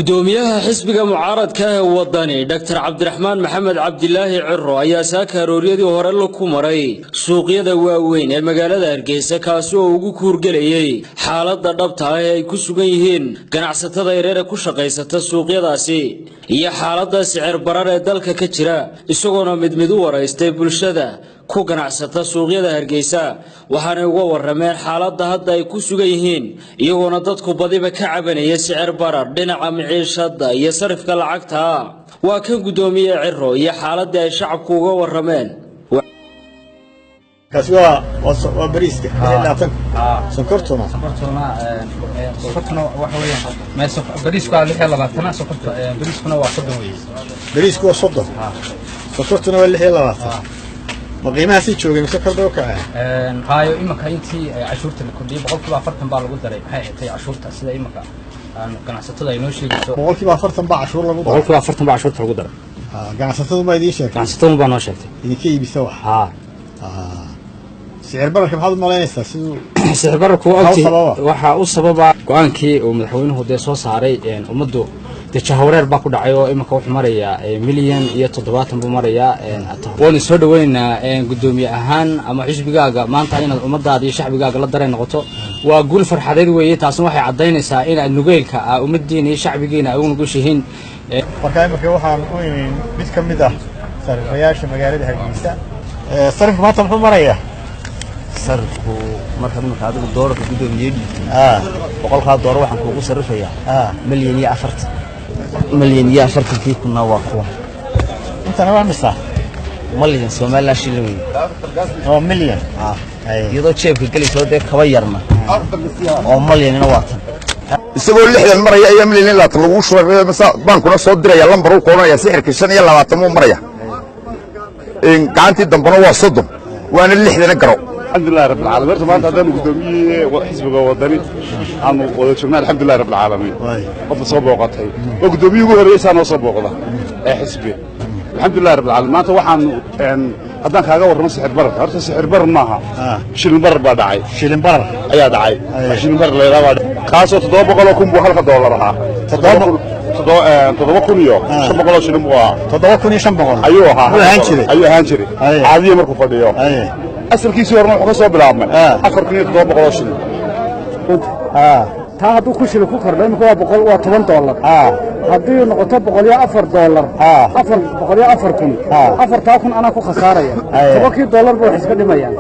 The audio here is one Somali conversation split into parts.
Gudoomiyaha xisbiga mucaaradka ee Wadani, Dr Cabdiraxmaan Maxamed Cabdilaahi Ciro, ayaa saaka arooryadii hore la ku maray suuqyada waaweyn ee magaalada Hargeysa, kaasi oo ugu kuurgelayay xaaladda dhabta ah ee ay ku sugan yihiin ganacsatada yareer ee ku shaqaysata suuqyadaasi iyo xaaladda sicir barar ee dalka ka jira, isagoona mid mid u waraystay bulshada ku ganacsata suuqyada Hargeysa. Waxaanay uga warameen xaaladda hadda ay ku sugan yihiin, iyagoona dadku badiba ka cabanaya sicir barar dhinaca miciishada iyo sarifka lacagta. Waa kan Gudoomiye Ciro iyo xaaladii ay shacabku uga warameen. Kaasi waa bariiska 26, sonkortuna? Sokortuna waxa weeyaan, bariisku waa 26, sokorta bariiskuna waa 30 weeye. Bariisku waa 30, sonkortuna waa 26. Ma qiimahaasii joogay mise kor bay u kaceen? Haayo, imanka intii cashuurta la kordhiyey 40% baa lagu daray. Maxay ahayd cashuurta, sida imanka ganacsatada ay noo sheegayso? 40% baa cashuur lagu daray? 40% baa cashuurta lagu daray. Ganacsatadu ma idiin sheegtay? Ganacsatadu baa noo sheegtay. Idinka iibisa wax? Haa. Sicir bararka maxaad u malaynaysaa siduu? Sicir bararku Maxaa u ogti sababa? Waxaa u sababa go-aankii uu madaxweynuhu dee soo saaray. Ummaddu dee jahawareer baa ku dhacay oo imanka wuxuu marayaa 1,070,000 buu marayaa. Waanu soo dhaweynaynaa gudoomiye ahaan ama xisbigaaga maanta inaad ummadaada iyo shacbigaaga la dareen noqoto waa guul farxadeed weeye. Taasna waxay caddaynaysaa inaad nugeylka aa ummadiina iyo shacbigiina ay ugu nugushihiin. Marka imika waxaan u imi mid ka mid ah sarifayaasha magaalada Hargeysa. Sarifku maanta muxuu marayaa? Sarifku markaad imika adigu doolarka, guddoomiye, dhiibtay, 100-kaa doolar waxaan kuugu sarrifayaa 1,040,000. 1,040,000 kunna waa kuwa. Intana waa misa? Malyan Somaliland shilin wey. Oo milyan. Iyadoo jeebka gelayso dee kaba yarna oo malyanina waa tan. Isagoo 60 maraya ayaa 1,020,000 lagu shubay. Baankuna soo diraya lambar uu koonaya, sixirkii 25 buu maraya, gacantii dambena waa 30, waana 60-na garo. Alxamdulilah rabbil caalamiin. Horta maanta haddaanu gudoomiyihii xisbiga Wadani aanu wada joognaa, alxamdulilah rabbil caalamiin. Qofka soo booqatay waa gudoomiyihii ugu horreeyey saa noo soo booqda ee xisbi. Alxamdulilah rabbil caalamiin. Maanta waxaanu haddaan kaaga warramo sixir bararka, horta sixir barar maaha, shilin barar baa dhacay. Shilin barar. Ayaa dhacay, shilin barar la yidhaha baa kaasoo 700,000 buu halka doolar ahaa, 7,500 shilin buu ahaa. 7,500 ayuu ahaa. Ayuu ahaan jiray. Ayuu ahaan jiray caadiya markuu fadhiyo. Asalkiisii horena wuxuu ka soo bilaabmay 4,700 shilin. Taa hadduu ku shilin ku kordho, imika waa 100, waa $10. Haddii noqoto $104, 404,000, 4,000 anaa ku khasaaraya. 10-kii dollar ba wax iska dhimayaan.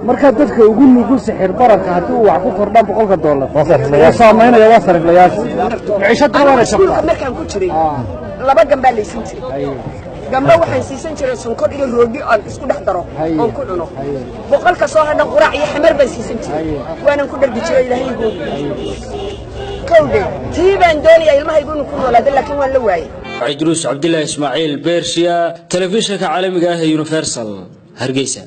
Marka dadka ugu nugul sixir bararka haddii uu wax ku kordhaan 100-ka dollar wuu saamaynaya, waa sariflayaasha. Maciishadana waana Iskuulka shaqtaa. Markaan ku jiray laba gambaa laysin jiray. Gamba waxaan siisan jiray sonkor iyo roodhi aan isku dhex daro oon ku cuno. 100-ka soo hadhan quraac iyo xamar baan siisan jiray, waanan ku dhargi jiray. Ilaahay goobi kowdhe, tii baan doonayaa ilmahaygu inuu ku noolaado, laakiin waan la waayey. Cidruus Cabdilaahi Ismaaciil Beershiya, telefishinka caalamiga ah ee Universal, Hargeysa.